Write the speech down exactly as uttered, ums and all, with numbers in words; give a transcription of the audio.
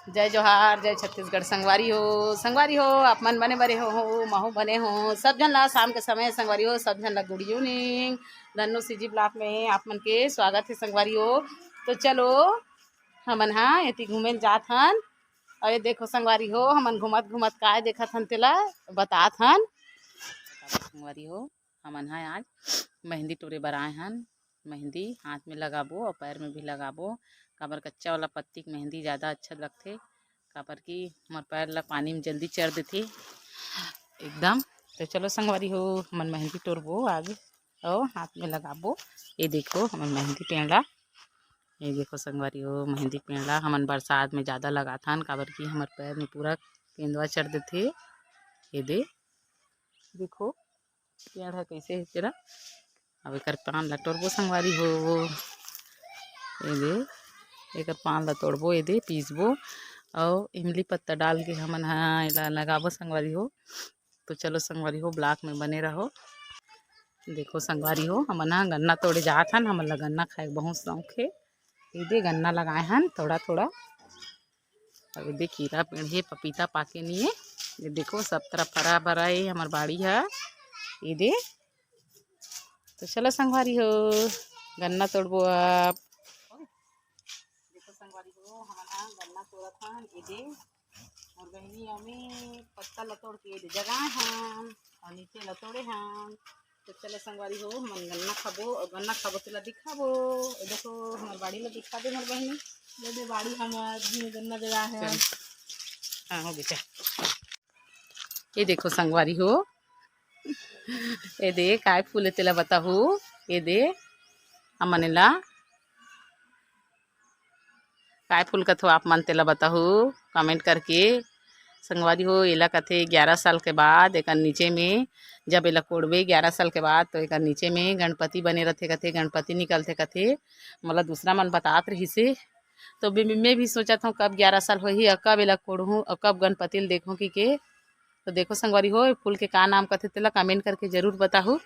जय जोहार, जय छत्तीसगढ़ संगवारी हो। संगवारी हो, आप मन बने बने हो, हो महू बने हो। सब झन ला शाम के समय संगवारी हो, सब झन ला गुड इवनिंग। धन्नू सीजी ब्लॉग में आप मन के स्वागत है संगवारी हो। तो चलो, हमन हा एती घूमे ल जात हन। अउ ये देखो संगवारी हो, हमन घूमत घूमत काय देखत हन तेला बतात हन। संगवारी हो, हमन हा आज मेहंदी टोरे बर आए हन। मेहंदी हाथ में लगाबो अउ पैर में भी लगाबो, काबर कच्चा वाला पत्ती के मेहंदी ज़्यादा अच्छा लगथे, काबर कि हमर पैर ला पानी में जल्दी चर देथे एकदम। तो चलो संगवारी हो, हमन मेहंदी टोरबो आज अउ हाथ में लगाबो। ये देखो हमन मेहंदी पेड़ ला, ये देखो संगवारी हो, मेहंदी पेड़ ला हमन बरसात में ज़्यादा लगाथन, काबर कि हमर पैर में पूरा केंदवा चढ़ देथे। ये दे, देखो पेड़ ह कैसे हे तेरा। अब एकर पान ला टोरबो संगवारी हो, ये दे, एकर पान ला तोड़बो, ये दे पीसबो, अउ इमली पत्ता डाल के हमन हा एला लगाबो संगवारी हो। तो चलो संगवारी हो, ब्लॉग में बने रहो। देखो संगवारी हो, हमन हा गन्ना तोड़े जात हन, हमन ला गन्ना खाए के बहुत शौक हे। ये दे गन्ना लगाए हन थोड़ा थोड़ा। अब ये दे खीरा पेड़ हे, पपीता पाके नहीं है। ये देखो सब तरफ हरा भरा है, हमार बाड़ी है। ये दे, तो चलो संगवारी हो, गन्ना तोड़बो आप। देखो संगवारी हो, हमन हा गन्ना तोड़त हन। ये दे मोर बहिनी अउ मैं पत्ता ला तोड़ के ये दे जगाए हन अउ नीचे ला तोड़े हन। तो चलो संगवारी हो, हमन गन्ना खाबो अउ गन्ना खाबो तेला दिखाबो। ये देखो हमर बाड़ी ला दिखा दे मोर बहिनी, ये दे बाड़ी हमर जिमे गन्ना जगाए हन। हाँ हो बेटा, ये देखो संगवारी हो, ये दे काय फूल हे तेला बताहू। ये दे हमन ला काय फूल कथो आप मन तेला बताहू कमेंट करके। संगवारी हो, एला कथे ग्यारह साल के बाद एकर नीचे में जब एला कोड़बे ग्यारह साल के बाद, तो एकर नीचे में गणपति बने रथे कथे, गणपति निकलथे कथे। मोला दूसरा मन बतात रहिसे, तो बे-, मैं भी सोचत हूँ कब ग्यारह साल होही अउ कब एला कोड़हूँ अउ कब गणपति ल देखहूँ कि के। तो देखो संगवारी हो, ये फूल के का नाम कथे तेला कमेंट करके जरूर बताहू।